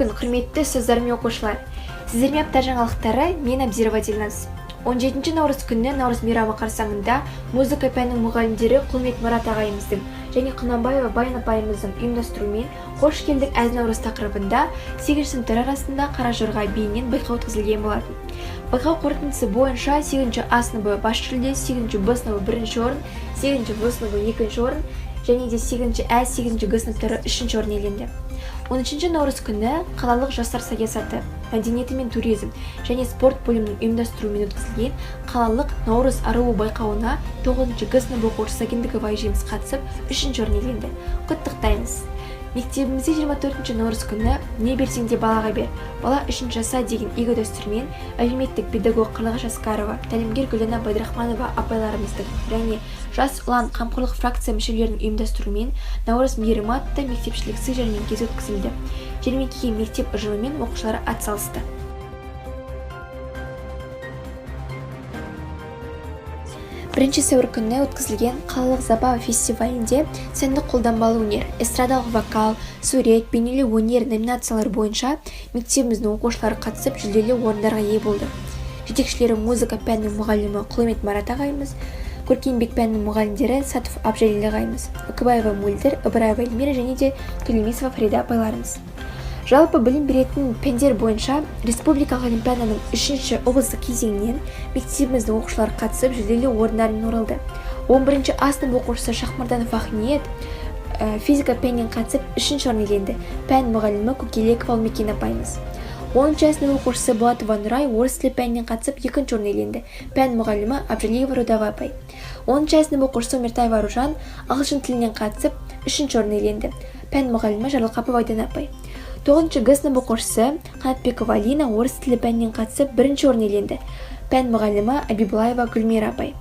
Күн, құрметті ұстаздар мен оқушылар! Сіздермен апта жаңалықтары, мен Абдирова Дильназ. 17 наурыз күні Наурыз мейрамы қарсаңында музыка пәнінің мұғалімдері Құлмет Марат ағайымыздың және Құнанбаева Баян апайымыздың ұйымдастыруымен «Қош келдік, әз Наурыз» тақырыбында 8 сыныптар арасында қара жорға биінен байқау өткізілген болатын. Байқау қорытындысы бойынша 8 А сыныбы бас жүлде, 8 Б сыныбы бірінші орын, 8 В сыныбы екінші орын және де 8 Ә, 8 Г сыныптары үшінші орын иеленді. 13 наурыз күні қалалық жастар саясаты, мәдениеті мен туризм және спорт бөлімінің ұйымдастыруымен өткізілген қалалық «Наурыз аруы» байқауына 9 Г сынып оқушысы Сагиндікова Айжеміс қатысып, үшінші орын иеленді. Құттықтаймыз! Мектебімізде 24 наурыз күні «Не берсең де балаға бер, бала үшін жаса» деген игі дәстүрмен әлеуметтік педагог Қарлығаш Асқарова, тәлімгер Гүлдана Байдрахманова апайларымыздың және «Жас ұлан» қамқорлық фракция мүшелерінің ұйымдастыруымен «Наурыз мейірімі» атты мектепішілік сый жәрмеңкесі өткізілді. Жәрмеңкеге мектеп ұжымы мен оқушылары атсалысты. 1 сәуір күні өткізілген қалалық «Забава» фестивалінде сәндік қолданбалы өнер, эстрадалық вокал, сурет, бейнелеу өнер номинациялары бойынша мектебіміздің оқушылары қатысып, жүлделі орындарға ие болды. Жетекшілері музыка пәнінің мұғалімі Құлымет Марат ағайымыз, көркем еңбек пәнінің мұғалімдері Сатов Абжалил ағайымыз, Үкібаева Мөлдір, Ыбыраева Эльмира және де Төлемісова Фарида апайларымыз. Жалпы білім беретін пәндер бойынша республикалық олимпиаданың үшінші облыстық кезеңінен мектебіміздің оқушылары қатысып, жүлделі орындармен оралды. 11 А сынып оқушысы Шахмарданов Ақниет физика пәнінен қатысып, үшінші орын иеленді. Пән мұғалімі Көкелекова Алмекен апайымыз. 10 А сынып оқушысы Болатова Нұрай орыс тілі пәнінен қатысып, екінші орын иеленді. Пән мұғалімі Абжалиева Рудава апай. 10 А сынып оқушысы Омертаева Аружан ағылшын тілінен қатысып, үшінші орын иеленді. Пән мұғалімі Жарылқапова Айдана апай. 9 Г сынып оқушысы Қанатбекова Алина орыс тілі пәнінен қатысып, бірінші орын иеленді. Пән мұғалімі Абибулаева Гүлмира апай.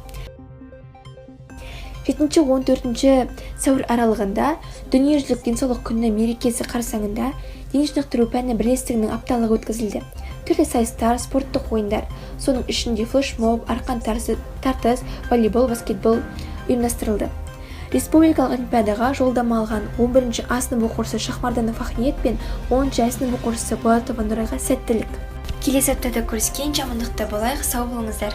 7-14 сәуір аралығында Дүниежүзілік денсаулық күні мерекесі қарсаңында дене шынықтыру пәні бірлестігінің апталығы өткізілді. Түрлі сайыстар, спорттық ойындар, соның ішінде флешмоб, арқан тартыс, волейбол, баскетбол ұйымдастырылды. Республикалық олимпиадаға жолдама алған 11 А сынып оқушысы Шахмарданов Ақниет пен 10 А сынып оқушысы Болатова Нұрайға сәттілік! Келесі аптада көріскенше амандықта болайық, сау болыңыздар!